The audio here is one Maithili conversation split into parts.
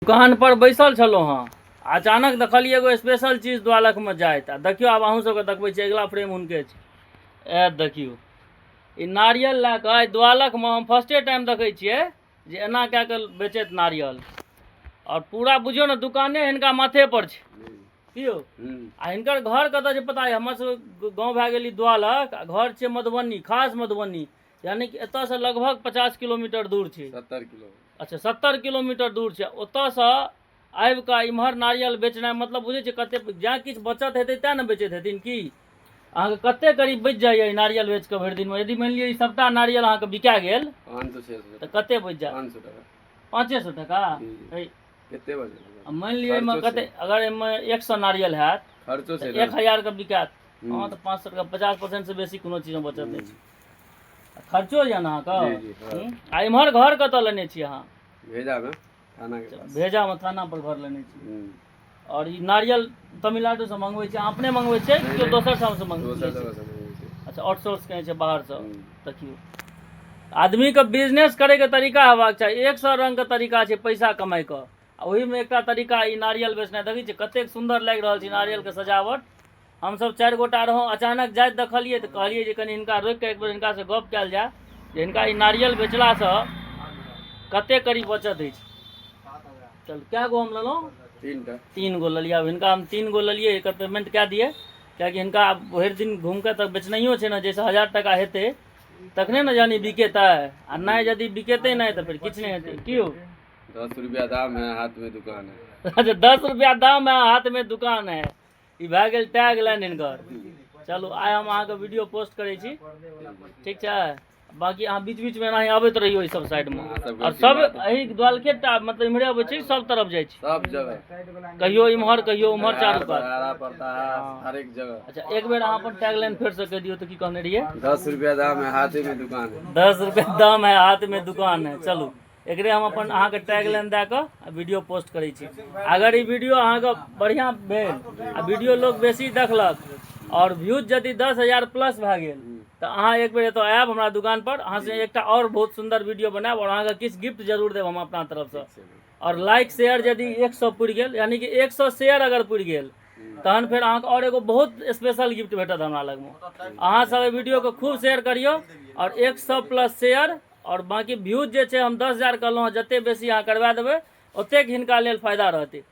दुकान पर बैसल छलहुँ हँ, अचानक देखलियै एगो स्पेशल चीज द्वालकमे जाइत। आ देखियौ, आब अहूँ सबके देखबै छी, अगिला फ्रेम हुनके छै। ए देखियौ, ई नारियल लए कऽ आइ द्वालकमे हम फर्स्टे टाइम देखै छियै जे एना कए कऽ बेचैत नारियल। आओर पूरा बुझियौ ने, दुकाने हिनका माथे पर छै। की यौ, आ हिनकर घर कतऽ छै पता यऽ? हमर सबके गाँव भए गेल ई द्वालक आ घर छै मधुबनी, खास मधुबनी, यानी कि एतऽसँ लगभग 50 किलोमीटर दूर छै। 70 किलो। अच्छा, 70 किलोमीटर दूर छै। ओतऽसँ आबि कऽ इम्हर नारियल बेचनाइ मतलब बुझै छियै कते? जँ किछु बचत हेतै तेँ ने बेचैत हेथिन। की अहाँके कते करीब बचि जाइए ई नारियल बेच कऽ भरि दिनमे? यदि मानि लिअ ई सभटा नारियल अहाँके बिका गेल 500, 600। तऽ कते बचि जायत? 500 टाका। 500 टाका? जी। है। कते बचल? आ मानि लिअ एहिमे खर्चो कते छै। अगर एहिमे 100 नारियल हैत खर्चो छै तऽ ने। 1000के बिकायत। हँ, तऽ 500 टाका, 50%सँ बेसी कोनो चीजमे बचत नहि छै। आ खर्चो यऽ ने अहाँके? जी, हाँ। आ इम्हर घर कतऽ लेने छी अहाँ? भेजा में, थाना के पास। भेजामे थाना पर घर लेने छी। और ई नारियल तमिलनाडुसँ मंगबै छी, अहाँ अपने मंगबै छियै कि नहि, केओ नहि। दोसर ठामसँ मंगबै दोसर छी? जगह से मंगबै छी। अच्छा, आउटसोर्स केने छै बाहरसँ। देखियौ, आदमीके बिजनेस करैके तरीका हेबाक चाही। 100 रङ्गके तरीका छै पैसा कमाइके, आ ओहिमे एकटा तरीका ई नारियल बेचनाइ। देखै छियै कतेक सुन्दर लागि रहल छै नारियलके सजावट। हमसभ 4 गोटा रहौं, अचानक जाइत देखलियै तऽ कहलियै जे कनि हिनका रोकि कऽ एक बेर हिनकासँ गप कयल जाय जे हिनका ई नारियल बेचलासँ कते करीब बचत होइ छै। चल, कए गो हम लेलहुँ? 3 टा। 3 गो लेलियै। आब हिनका हम 3 गो लेलियै, एकर पेमेंट कए दियै, किएकि हिनका आब भरि दिन घूमि कऽ तऽ बेचनाइयो छै ने। जाहिसँ 1000 टाका हेतै तखने ने जानी बिकेतै, आ नहि यदि बिकेतै नहि तऽ फेर किछु नहि हेतै। की यौ? 10 रुपया दाम है, हाथ में दुकान है। अच्छा, 10 रुपया दाम है, हाथ में दुकान है। ई भए गेल टैग लाइन हिनकर। चलू, आइ हम अहाँके वीडियो पोस्ट करै छी, ठीक छै? बाँकी अहाँ बीच बीचमे एनाही अबैत रहियौ ई सब साइडमे। अहाँ सबके आओर सब आशीर्वाद। एहि द्वालके टा मतलब इम्हरे अबै छी, सब तरफ जाइ छी? सब जगह। कहियो इम्हर, कहियो उम्हर, चारू कात। बड़हारा, परताहा, हर एक जगह। अच्छा, एक बेर अहाँ अपन टैग लाइन फेरसँ कहि दियौ तऽ, की कहने रहियै? 10 रुपया दाम है, हाथे में दुकान है। 10 रुपया दाम है, हाथ में दुकान है। चलू, एकरे हम अपन अहाँके टैग लाइन दए कऽ आ वीडियो पोस्ट करै छी। अगर ई वीडियो अहाँके बढ़िआँ भेल आ वीडियो लोक बेसी देखलक आओर व्यूज यदि 10,000 प्लस भए गेल, तऽ अहाँ एक बेर एतऽ आयब हमरा दुकान पर, अहाँसँ एकटा आओर बहुत सुन्दर वीडियो बनायब आओर अहाँके किछु गिफ्ट जरूर देब हम अपना तरफसँ। आओर लाइक शेयर यदि 100 पुरि गेल, यानी कि 100 शेयर अगर पुरि गेल, तहन फेर अहाँके आओर एगो बहुत स्पेशल गिफ्ट भेटत हमरा लगमे। अहाँ सब एहि वीडियोके खूब शेयर करियौ आओर 100 प्लस शेयर आओर बाँकी व्यूज जे छै, हम 10,000 कहलहुँ हँ, जतेक बेसी अहाँ करवा देबै ओतेक हिनका लेल फायदा रहतै।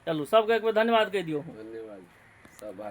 चलू, सबके एक बेर धन्यवाद कहि दियौ। धन्यवाद सब भाई।